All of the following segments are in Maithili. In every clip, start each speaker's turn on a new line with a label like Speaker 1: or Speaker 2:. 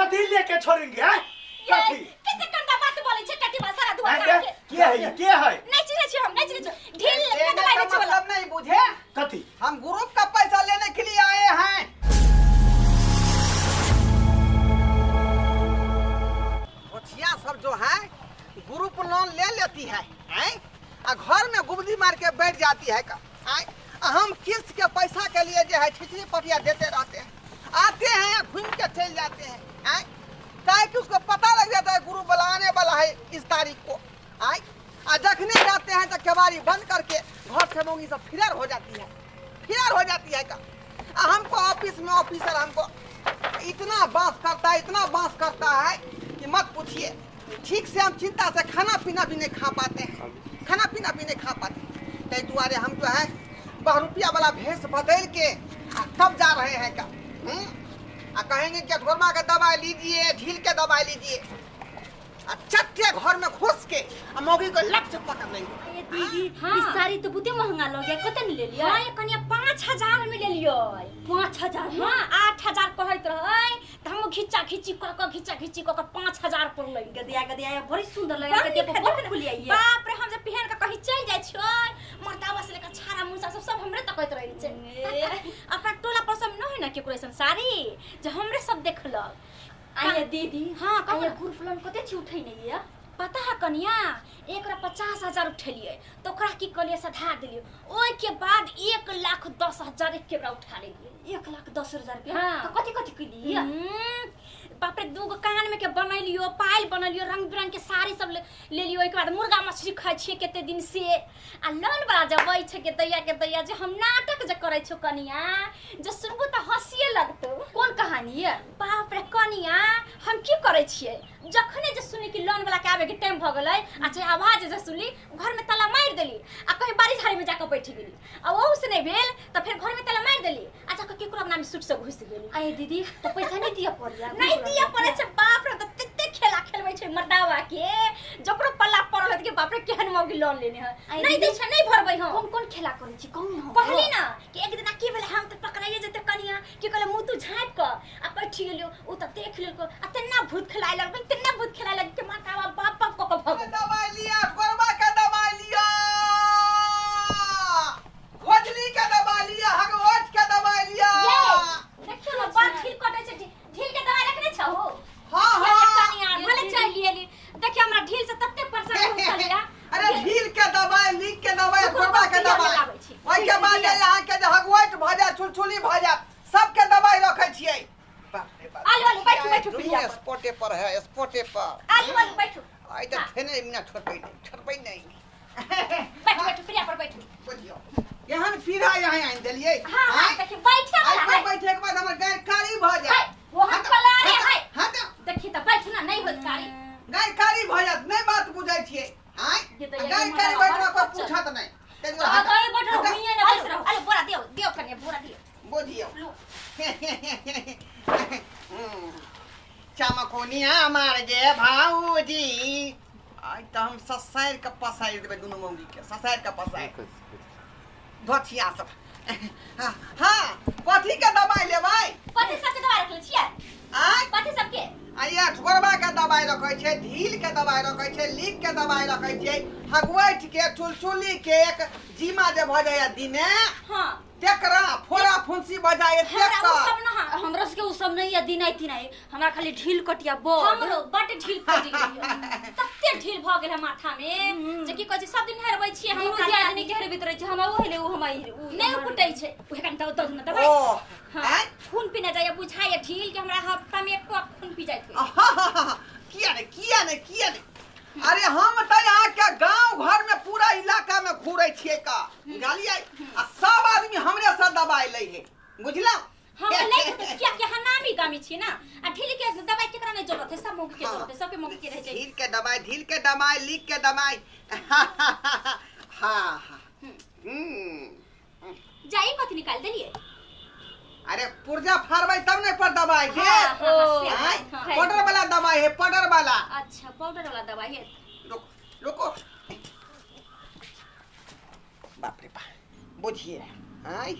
Speaker 1: कथी लेके छोड़ेंगे हैं? कथी
Speaker 2: कते गंदा बात बोलै छै टटीबा सारा दुआ के
Speaker 1: के है के है?
Speaker 2: नहीं चिन्है छी हम, नहीं चिन्है छी। ढील के दवाई बेचे वाला।
Speaker 3: मतलब नहीं बुझे
Speaker 1: कथी?
Speaker 3: हम ग्रुप का पैसा लेने के लिए आए हैं। बच्चियां सब जो है ग्रुप लोन ले लेती है, हैं? आ घर में गुबदी मार के बैठ जाती है का, हैं? आ हम किस्त के पैसा के लिए जो है खिचड़ी पटिया देते रहते हैं, आते हैं या घूम के चल जाते हैं, हैं? काहे कि उसको पता लग जाता है ग्रुप वाला आने वाला है इस तारीख को, हैं? आ जखने जाते हैं तो केवाड़ी बंद करके घर से मोंगी सब फिरार हो जाती है, फिरार हो जाती है का। आ हमको ऑफिस में ऑफिसर हमको इतना बांस करता है, इतना बांस करता है कि मत पूछिए। ठीक से हम चिंता से खाना पीना भी नहीं खा पाते हैं, खाना पीना भी नहीं खा पाते। तै दुआरे हम जो है बहरूपिया वाला भेष बदल के आ तब जा रहे हैं का। आ कहेंगे कि अठगोरमा का दवाई लीजिए, ढील के दवाई लीजिए, आ चट्टे घर में घुस के आ मौगी को लक्ष्य पकड़ लेंगे।
Speaker 4: ए दीदी,
Speaker 2: हाँ।
Speaker 4: ई साड़ी तो बहुते महंगा लग गया, कते ने ले लियो?
Speaker 2: हाँ, ये कनिया 5000 में ले लियो।
Speaker 4: 5000 में?
Speaker 2: हाँ, 8000 कहैत रहै त हम घिच्चा घिच्ची क क घिच्चा घिच्ची क क 5000 पड़लै।
Speaker 4: गदिया गदिया ये बड़ी सुंदर लगे,
Speaker 2: बड़
Speaker 4: गदिया
Speaker 2: नीक
Speaker 4: पर बड़
Speaker 2: है,
Speaker 4: खुली आई है।
Speaker 2: बाप रे, हम जब पहन के कहीं चल जाइ छियै, मर्दावा से लेकर छाड़ा मुसा सब सब हमरे तकैत रहै छै। अपना टोला पर सब न है ना केकरो ऐसन साड़ी जे हमरे सब देखलक।
Speaker 4: आइए दीदी,
Speaker 2: हाँ, कहू
Speaker 4: आइए
Speaker 2: ना।
Speaker 4: ग्रुप लोन कते छी उठै नहीं है?
Speaker 2: पता है कनिया, एकरा 50,000 उठेलियै त ओकरा की कहलियै सधा देलियै। ओहि के बाद 1,10,000 एक बेरा उठा लेलियै।
Speaker 4: 1,10,000 रुपया?
Speaker 2: हाँ।
Speaker 4: त कथी कथी केलियै?
Speaker 2: बाप रे, दूगो कान में के बनेलियो, पायल बनेलियो, रंग बिरंग के साड़ी सब ले लियो। ओहिके बाद मुर्गा मछली खाइ छियै कते दिन से। आ लोन वाला जब अबै छै के दैया के दैया, जे हम नाटक जे करै छियो कनिया, जे सुनबू त हंसिए लगतौ।
Speaker 4: कोन कहानी है?
Speaker 2: बाप रे कनिया, हम की करै छियै, जखने जे सुनी कि लोन वाला के आबे के टाइम भ गेलै, आ चाहे आवाज जे सुनली, घर में ताला मारि देली आ कहीं बाड़ी झाड़ी में जाके बैठ गेली। आ ओहू से नहीं भेल त फेर घर में ताला मारि देली आ जाके केकरो अंगना में सूट से घुसि गेली।
Speaker 4: आये दीदी, त पैसा नहीं दिया पड़िया?
Speaker 2: नहीं दिया पड़े छै। बाप रे, त तते खेला खेलबै छै मर्दावा के, जकरो पल्ला पड़ल हत कि बाप रे केहन मौगी लोन लेने है।
Speaker 4: आये
Speaker 2: नहीं
Speaker 4: दीदी,
Speaker 2: दै छै, नहीं भरबै हम।
Speaker 4: कोन कोन खेला करै छी कहू न?
Speaker 2: कहली ना कि एक दिना की भेलै, हम त पकड़ाइए जेतै कनिया, की कहले मुँह तू झाँपि कऽ आ बैठ गेलियो। उ त देख लेलको आ तेना भूत खेलाय लगल, तेना भूत खेलाय लगल कि माता बाप बाप कऽ कऽ भगल।
Speaker 3: दवाई लिया, गोरबा के दवाई लिया, खोजली के दवाई लिया, हगवट के दवाई लिया।
Speaker 2: ये देखियो ना, बड़ ढील कटै छै। ढील के दवाई रखने छहो?
Speaker 3: हाँ,
Speaker 2: ये
Speaker 3: हाँ।
Speaker 2: कनिया भले चल लियली, देखियो हमरा ढील से तते परेशान हो छलिया।
Speaker 3: अरे ढील के दवाई, लीक के दवाई,
Speaker 2: रुको,
Speaker 3: गोरबा के
Speaker 2: रुको,
Speaker 3: दवाई।
Speaker 2: लगाबै छी।
Speaker 3: ओहि के बाद यहाँ के जे हगवट भऽ जायत, चुलचुली भऽ जायत, सबके दवाई रखै छियै। बाप रे बाप।
Speaker 2: आलू, आलू, बैठू, बैठू,
Speaker 3: दुनू
Speaker 2: प्रिया पर।
Speaker 3: स्पॉटे पर है, स्पॉटे पर।
Speaker 2: आलू, आलू, बैठू।
Speaker 3: आइ तऽ थेने बिना छोड़बै नहि, छोड़बै नहि।
Speaker 2: बैठू, बैठू, प्रिया पर बैठू।
Speaker 3: बुझियौ, एहन पीढ़ा यहाँ आनि देलियै।
Speaker 2: हाँ, हाँ,
Speaker 3: आँय?
Speaker 2: देखियौ, बैठे
Speaker 3: आइ
Speaker 2: वाला
Speaker 3: पर
Speaker 2: है।
Speaker 3: बैठे के बाद हमर गाय कारी भऽ जायत।
Speaker 2: है, वो हम कलारे है।
Speaker 3: हाँ तऽ।
Speaker 2: देखी तऽ बैठू ना, नहीं होत कारी।
Speaker 3: गाय कारी भऽ जायत, नहि बात बुझै छियै। आँय?
Speaker 4: ये तऽ
Speaker 3: गाय
Speaker 4: ये
Speaker 3: कारी
Speaker 4: मरा
Speaker 3: बैठबा
Speaker 4: बड़
Speaker 3: कोइ
Speaker 4: खच्चर।
Speaker 3: पूछत नहि। ताहि दुआरे
Speaker 4: आ
Speaker 3: हटा।
Speaker 4: गाय बैठल
Speaker 3: हटा।
Speaker 4: भुइयाँ ने
Speaker 2: आलू,
Speaker 4: बैस रहू।
Speaker 2: आलू, बोरा दियौ, दियौ कनिया, बोरा दियौ।
Speaker 3: बुझियौ।
Speaker 2: लू।
Speaker 3: चमकोनिया मार गे भाऊजी, आइ तऽ हम ससारि के पसारि देबै दुनू मौगी के, ससारि के पसारि। धोथिया सब। हाँ, हाँ, कथी के दवाई लेबै?
Speaker 2: कथी सबके दवाई रखले छियै?
Speaker 3: आँय?
Speaker 2: कथी सबके?
Speaker 3: आ ये ठोरबा के दवाई रखै छै, ढील के दवाई रखै छै, लीक के दवाई रखै छै, हगवैठ के, चुलचुली के, एक जीमा जे भऽ जाइए दिने,
Speaker 2: हाँ।
Speaker 3: तेकरा फोड़ा फुंसी भऽ जाइए
Speaker 2: हमरा उ
Speaker 3: तेकर।
Speaker 2: सब न हाँ।
Speaker 4: हमरा सबके उ सब नहीं है, दिनाइ तिनाइ, हमरा खाली ढील कटिया बड़।
Speaker 2: हमरो बड ढील कटि गेल, तते ढील भऽ गेल है माथा में जे की कहै छै, सब दिन हेरबै छियै हम।
Speaker 4: दुनू दियादनी के हेरबैत रहै छै, हमरा ओ हेले, उ हमरा ई- उ
Speaker 2: नहि कुटै छै, उहे कनि दऽ दऽ दबाइ।
Speaker 3: ओ,
Speaker 2: हाँ।
Speaker 3: आँय?
Speaker 2: खून पीने जाइए, बुझाइए ढील के हमरा हफ्ता में एक खून पी जाइत होई।
Speaker 3: आहाहाहा, किया ने, किया ने, किया ने? अरे हम तऽ यहाँ के गांव घर में पूरा इलाका में घूरै छियै का, बुझलियै? आ सब आदमी हमरे से दवाई लै है, बुझलौ?
Speaker 2: हम लै के किया कि हम नामी गामी छियै ना, आ ढील के दवाई केकरा नहीं जरूरत है, सब मौगी के जरूरत है, सबके मौगी के रहै छै।
Speaker 3: ढील के दवाई, ढील के दवाई, लीक के दवाई। हाँ, हाँ।
Speaker 2: जाई कथी निकाल देलियै?
Speaker 3: अरे पुर्जा फाड़बै तब ने पर दवाई के।
Speaker 2: हाँ, हाँ, हाँ, से
Speaker 3: आँय?
Speaker 2: हाँ।
Speaker 3: पाउडर वाला दवाई है, पाउडर वाला।
Speaker 2: अच्छा, पाउडर वाला दवाई है।
Speaker 3: रुको, रुको। बाप रे बाप, बुझिए, आँय,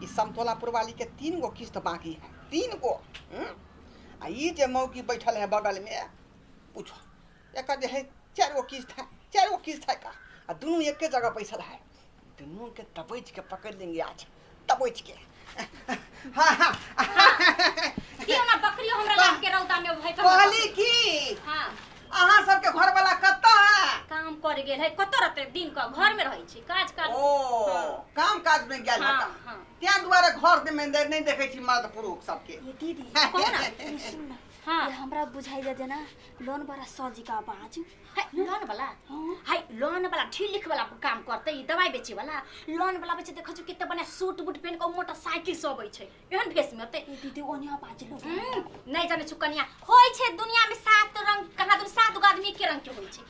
Speaker 3: ई समतोलापुर वाली के 3 गो किस्त बाकी है, 3 गो। आ ई जे मौकी बैठल है बगल में, पूछो एकर जे है 4 गो किस्त है, 4 गो किस्त है का, आ दोनों एके जगह बैठल है। दोनों के दबोच के पकड़ लेंगे आज, दबोच के। हाँ हाँ
Speaker 2: दियो ना बकरियो हमरा लाग के रौदा में भाई।
Speaker 3: कहली की
Speaker 2: हां
Speaker 3: अहाँ सबके घर वाला कत्ता है?
Speaker 2: काम कर गेल है, कत रहते दिन का घर में रहै छी, काज काज।
Speaker 3: ओ काम काज में गेल है, त्या दुआरे घर में नहीं देखै छी मर्द पुरुष सबके।
Speaker 4: ये दीदी
Speaker 2: कहो ना
Speaker 4: सुन ना,
Speaker 2: हां
Speaker 4: हमरा बुझाई जा जेना लोन वाला सर जी का आवाज
Speaker 2: है। लोन वाला हाय, लोन वाला ढील लिख वाला काम करते, ई दवाई बेचे वाला लोन वाला बेचे। देखै छु किते बने सूट बूट पहन के मोटरसाइकिल से अबै छै, एहन भेष में होते।
Speaker 4: ये दीदी ओने आवाज लो
Speaker 2: नहीं जाने छु कनिया होय छै दुनिया में 7 रंग, कहाँ दुन 7 गो आदमी के रंग के होय छै।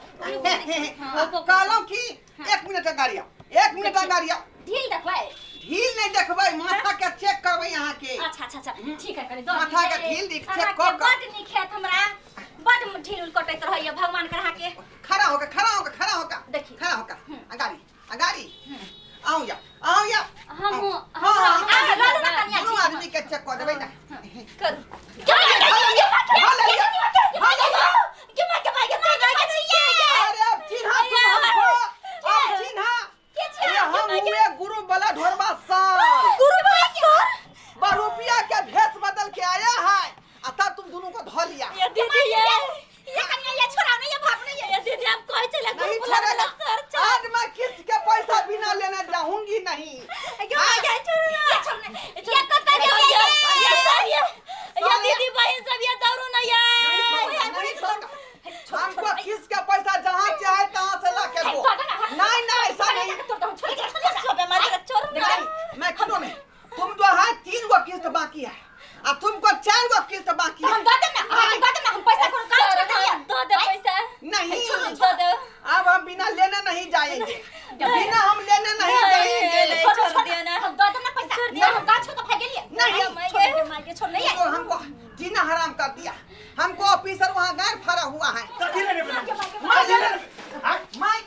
Speaker 3: कहलौं की 1 मिनट गाड़ी आओ, 1 मिनट गाड़ी आओ।
Speaker 2: ढील देखबै?
Speaker 3: ढील नहीं देखबै, माथा के चेक करबै अहाँ के।
Speaker 2: अच्छा अच्छा अच्छा ठीक है, कनी दो
Speaker 3: माथा के ढील देख चेक कर
Speaker 2: कर। बड नीक है हमरा, बड ढील कटैत रहैया भगवान कर अहाँ के।
Speaker 3: खड़ा होके, खड़ा होके, खड़ा होके
Speaker 2: देखी,
Speaker 3: खड़ा होके अगाड़ी अगाड़ी आऊ या, आऊ या।
Speaker 2: हम हां लालू ना कनिया
Speaker 3: दोनों आदमी के चेक कर देबै ना।
Speaker 2: कर
Speaker 3: अरे अब चिन्हा तुम हमको, अब चिन्हा। अरे हम हुए गुरु वाला ढोरबा सर,
Speaker 2: गुरु वाला सर
Speaker 3: बरुपिया के भेष बदल के आया है, आ तब तुम दोनों को धो लिया।
Speaker 4: ये दीदी
Speaker 2: ये कनिया ये छोड़ा नहीं, ये भाग नहीं।
Speaker 4: ये दीदी हम कहे चले
Speaker 3: नहीं
Speaker 4: गुरु वाला
Speaker 3: छोड़ेगा
Speaker 4: सर।
Speaker 3: आज मैं किस्त के पैसा बिना लेने जाऊंगी नहीं।
Speaker 4: क्यों ये छोड़ना,
Speaker 2: ये छोड़ना, ये कत
Speaker 4: ये सर ये दीदी बहन सब ये दौड़ू ना ये।
Speaker 3: नहीं छोड़ेगा हमको, किस्त का पैसा जहाँ चाहे तहाँ से ला के दो। नहीं नहीं ऐसा नहीं, मैं क्यों नहीं। तुम जो है 3 गो किस्त बाकी है और तुमको 4 गो किस्त बाकी है।
Speaker 2: हम दे देना, हम दे देना, हम पैसा को काम छोड़ दिया।
Speaker 4: दो दे पैसा
Speaker 3: नहीं,
Speaker 4: दो दे।
Speaker 3: अब हम बिना लेने नहीं जाएंगे, बिना हम लेने नहीं जाएंगे।
Speaker 4: छोड़ दिया ना,
Speaker 2: हम दे देना पैसा। हम गाछ तो भाग गेलिए
Speaker 3: नहीं,
Speaker 2: छोड़ दे मार के, छोड़ नहीं
Speaker 3: तो हमको जीना हराम कर दिया। हमको ऑफिसर वहाँ गार फरा हुआ है। मैं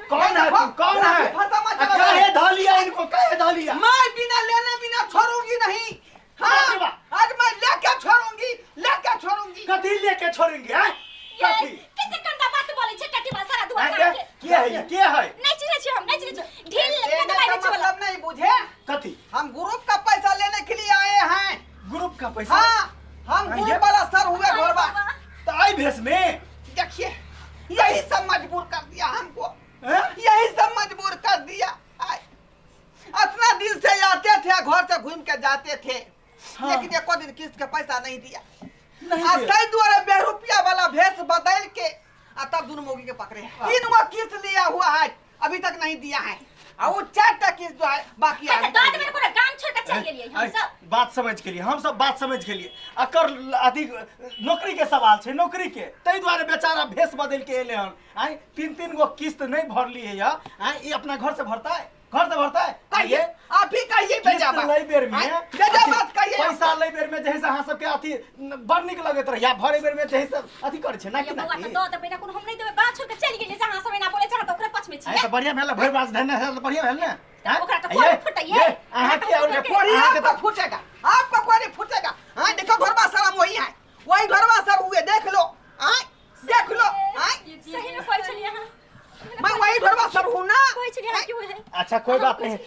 Speaker 1: कौन है तुम, कौन है? काहे धा लिया इनको, काहे धा लिया?
Speaker 3: मैं बिना लेने बिना छोड़ूंगी नहीं। हाँ आज मैं लेके छोड़ूंगी, लेके छोड़ूंगी।
Speaker 1: कथी लेके छोड़ेंगे? हैं कथी?
Speaker 2: कितने गंदा बात बोले छे कथी बा सारा दुआ के
Speaker 1: के है ये, के है?
Speaker 2: नहीं चिन्है छी हम, नहीं चिन्है छी। ढील के दवाई बेचे वाला
Speaker 3: मतलब नहीं बुझे
Speaker 1: कथी?
Speaker 3: हम ग्रुप का पैसा लेने के लिए आए हैं।
Speaker 1: ग्रुप का पैसा?
Speaker 3: हाँ हम ग्रुप वाला सर हुए घोरबा।
Speaker 1: तो आई भेस में
Speaker 3: देखिए यही सब मजबूर कर दिया हमको, यही सब मजबूर कर दिया। इतना दिन से आते थे, घर से घूम के जाते थे,
Speaker 1: हाँ।
Speaker 3: लेकिन एको दिन किस्त के पैसा नहीं दिया। नहीं द्वारा बेरुपया वाला भेष बदल के आ तब दोनों मोगी के पकड़े। 3 गो किस्त लिया हुआ है, अभी तक नहीं दिया है, और वो 4 किस्त जो है बाकी है।
Speaker 2: गाम छोड़ के चल गेलिए हम सब।
Speaker 1: बात समझ के लिए, हम सब बात समझ के लिए अकर अथी नौकरी के सवाल छै, नौकरी के ताहि दुआरे बेचारा भेष बदल के एले हन। आइ 3-3 गो किस्त नहीं भरली है या आइ ई अपना घर से भरता है, घर से भरता है।
Speaker 3: कहिए आप ही कहिए, बेजा बात
Speaker 1: लै बेर में,
Speaker 3: बेजा बात कहिए।
Speaker 1: पैसा लै बेर में जैसे अहाँ सबके अथी बड़ नीक लगैत रहे, या भरे बेर में जैसे अथी करै छै ना कि ना।
Speaker 2: बौआ त दऽ देबै ना, कोनो हम नहीं देबै। गाँव छोड़ के चलि गेलिए, जहाँ सब एना बोले छै त ओकरे पक्ष में छी।
Speaker 1: आइ त बढ़िया भेल, भरि बाज धन्य भेल, बढ़िया भेल ने।
Speaker 2: ओकरा त कोरी फुटैये,
Speaker 1: अहाँ के और
Speaker 3: कोरी आपका फूटेगा, आपका कोरी फूटेगा। हां देखो घरबा सर हम वही है, वही घरबा सर हुए, देख लो। हां देख लो, हां
Speaker 2: सही में कहै छलिए अहाँ,
Speaker 3: मैं वही घरवा सर हूँ ना।
Speaker 2: क्यों है?
Speaker 1: अच्छा कोई बात नहीं,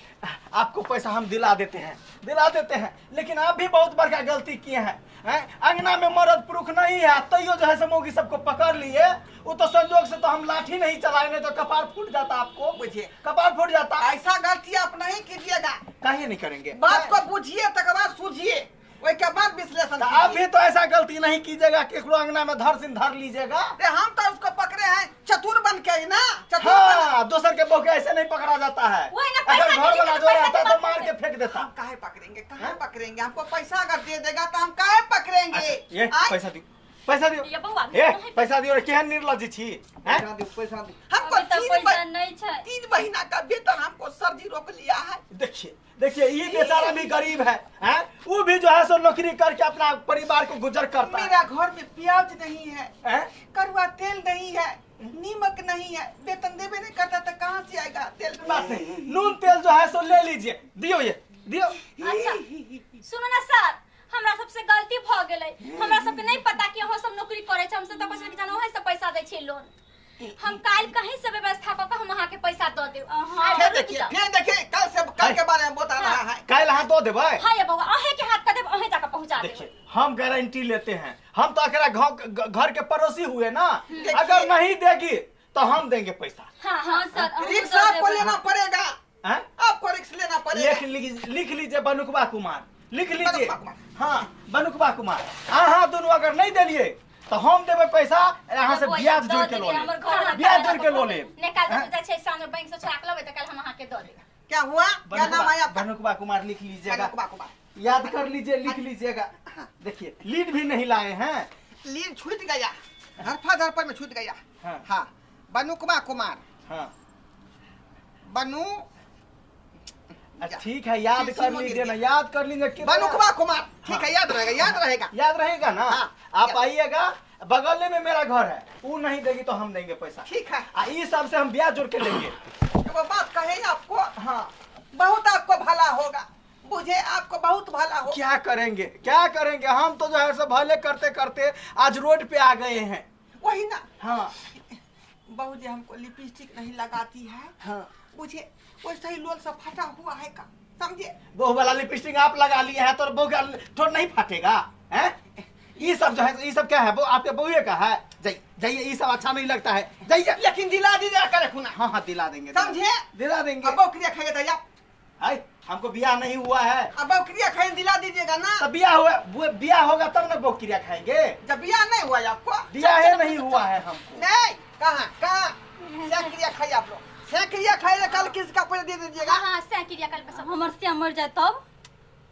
Speaker 1: आपको पैसा हम दिला देते हैं, दिला देते हैं, लेकिन आप भी बहुत बड़का गलती किए हैं, हैं? अंगना में मर्द पुरुष नहीं है तैयो जो है से मौगी सबको पकड़ लिए। वो तो संजोग से तो हम लाठी नहीं चलाए, नहीं तो कपार फूट जाता आपको,
Speaker 3: बुझिए
Speaker 1: कपार फूट जाता।
Speaker 3: ऐसा गलती आप नहीं कीजिएगा।
Speaker 1: काहे नहीं करेंगे?
Speaker 3: बात को बुझिए तक बाद सूझिए, वही के बाद विश्लेषण।
Speaker 1: आप भी तो ऐसा गलती नहीं कीजिएगा केकरो अंगना में धर सिन धर लीजिएगा।
Speaker 3: हम तो उसको पकड़े हैं चतुर बन के ना, चतुर।
Speaker 1: हाँ, दोसर के बहू के ऐसे नहीं पकड़ा जाता है। अगर घर वाला जो रहता तो मार के फेंक देता।
Speaker 3: हम काहे पकड़ेंगे, काहे पकड़ेंगे? हमको पैसा अगर दे देगा तो हम काहे पकड़ेंगे?
Speaker 1: ये पैसा दियो, पैसा दियो, ए पैसा दियो। केहन निर्लज्ज छी?
Speaker 3: पैसा दियो हमको। 3 महीना का वेतन हमको सर जी रोक लिया है।
Speaker 1: देखिए देखिए, ये बेचारा भी गरीब है, हैं? वो भी जो है सो नौकरी करके अपना परिवार को गुजर करता है।
Speaker 3: मेरा घर में प्याज नहीं है, कड़वा तेल नहीं है, नीमक नहीं है, वेतन देवे नहीं करता तो कहाँ से आएगा तेल?
Speaker 1: बात नहीं, नून तेल जो है सो ले लीजिए, दियो ये दियो।
Speaker 2: अच्छा सुनो ना सर, हमरा सबसे गलती भ गेलै। हमरा सबके नहीं पता कि अहाँ सब नौकरी करै छै, हम सब त कहै छै कि जानो ओहे से पैसा दै छै लोन। हम काल कहीं से व्यवस्था क के हम अहाँ के पैसा दऽ देब।
Speaker 3: फिर देखिए, फिर देखिए, कल से कल के बारे में बता रहा है।
Speaker 1: कल अहाँ दऽ देबै?
Speaker 2: हां ये बौआ, अहे के हाथ क देब, अहे जाके पहुंचा देब।
Speaker 1: देखिए हम गारंटी लेते हैं, हम तो अकरा घर के पड़ोसी हुए ना, अगर नहीं देगी तो हम देंगे पैसा।
Speaker 2: हाँ हाँ सर,
Speaker 3: रिक्स आपको लेना पड़ेगा। आपको रिक्स लेना पड़ेगा।
Speaker 1: लिख लीजिए बनुकबा कुमार, लिख लीजिए। हाँ बनुकबा कुमार, हाँ दोनों अगर नहीं दिलिए तो हम देबै पैसा, यहाँ से ब्याज जोड़ के लो लेब, ब्याज जोड़ के लो लेब।
Speaker 2: निकाल के जाइ छै सामने बैंक से छोड़ा के लेबै त कल हम अहाँ के दऽ देब।
Speaker 3: क्या हुआ, क्या नाम आया?
Speaker 1: बनुकबा कुमार लिख लीजिएगा,
Speaker 3: बनुकबा कुमार
Speaker 1: याद कर लीजिए, लिख लीजिएगा। देखिए लीड भी नहीं लाए हैं,
Speaker 3: लीड छूट गया, हरफा धरपा में छूट गया। हाँ बनुकबा कुमार। हाँ बनु,
Speaker 1: ठीक है याद कर लीजिए ना, याद कर लीजिए
Speaker 3: बनुकबा कुमार, ठीक है याद रहेगा, याद रहेगा,
Speaker 1: याद रहेगा ना। आप आइएगा, बगल में मेरा घर है, वो नहीं देगी तो हम देंगे पैसा,
Speaker 3: ठीक है।
Speaker 1: इस हिसाब से हम ब्याज जोड़ के लेंगे।
Speaker 3: वो बात कहे आपको,
Speaker 1: हाँ
Speaker 3: बहुत आपको भला होगा, मुझे आपको बहुत भला हो।
Speaker 1: क्या करेंगे, क्या करेंगे, हम तो जो है सब भले करते करते आज रोड पे आ गए हैं।
Speaker 3: वही ना।
Speaker 1: हाँ
Speaker 3: बहू जी हमको लिपस्टिक नहीं लगाती है।
Speaker 1: हाँ
Speaker 3: मुझे वैसा ही लोल सब फटा हुआ है का, समझे?
Speaker 1: बहू वाला लिपस्टिक आप लगा लिए हैं तो बहू का थोड़ा नहीं फटेगा हैं? ये सब जो है, ये सब क्या है, वो आपके बहुए का है। जाइए जाइए, ये सब अच्छा नहीं लगता है, जाइए।
Speaker 3: लेकिन दिला दीजिए करे खुना।
Speaker 1: हाँ हाँ दिला देंगे,
Speaker 3: समझे?
Speaker 1: दिला देंगे।
Speaker 3: अब बकरिया खाइए तो
Speaker 1: हाय, हमको बियाह नहीं हुआ है।
Speaker 3: अब बकरिया खाए दिला दीजिएगा ना।
Speaker 1: तब बियाह हुआ, बियाह होगा तब ना बकरिया खाएंगे।
Speaker 3: जब बियाह नहीं हुआ है आपको?
Speaker 1: बियाह है नहीं हुआ है हमको।
Speaker 3: नहीं, कहाँ कहाँ सैक्रिया खाइए आप लोग, सैक्रिया खाइए, कल किसका पैसा दे दीजिएगा।
Speaker 2: हाँ सैक्रिया कल पैसा हमर से मर जाए तब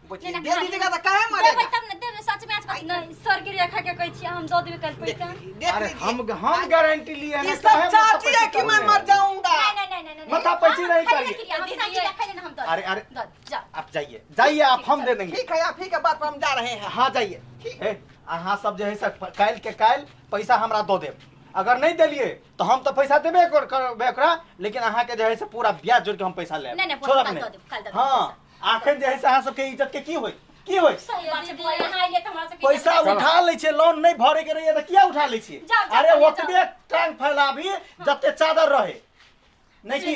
Speaker 3: दे दीजिएगा तो काहे मरेगा?
Speaker 2: तब न देब, सच में आज
Speaker 4: नहीं सर क्रिया खा के कहै छी हम दऽ देबै कल पैसा।
Speaker 1: अरे हम गारंटी लिए हैं,
Speaker 3: ये सब चाहती है कि मैं मर जाऊंगा।
Speaker 2: नहीं नहीं नहीं नहीं,
Speaker 1: माथा पैची नहीं करिए,
Speaker 2: हम सैक्रिया खाइए ना हम दऽ।
Speaker 1: अरे अरे आप जाइए जाइए, आप हम दे देंगे।
Speaker 3: ठीक है, आप ही के बात पर हम जा रहे हैं।
Speaker 1: हां जाइए। अहाँ सब जे है से काल्हि के काल्हि पैसा हमरा दऽ देब, अगर नहीं देलिए तो हम तो पैसा देबे करबै ओकरा, लेकिन अहाँ के जे है से पूरा ब्याज जोड़ के हम पैसा लेब।
Speaker 2: छोड़ब नहीं।
Speaker 1: हाँ आखिर जे है से अहाँ सबके इज्जत के की होई, की होई?
Speaker 2: सही बात छै बौआ, यहाँ अइलियै त हमरा सबके
Speaker 1: पैसा उठा लै छै, लोन नहीं भरे के रहिए त किया उठा लै छियै? अरे ओतबे टांग फैलाबी जते चादर रहे, नहीं की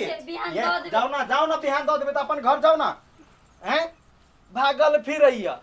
Speaker 1: जाओ ना, जाओ ना, बिहान दऽ देबै त अपन घर जाओ ना। हैं भागल फिरैया।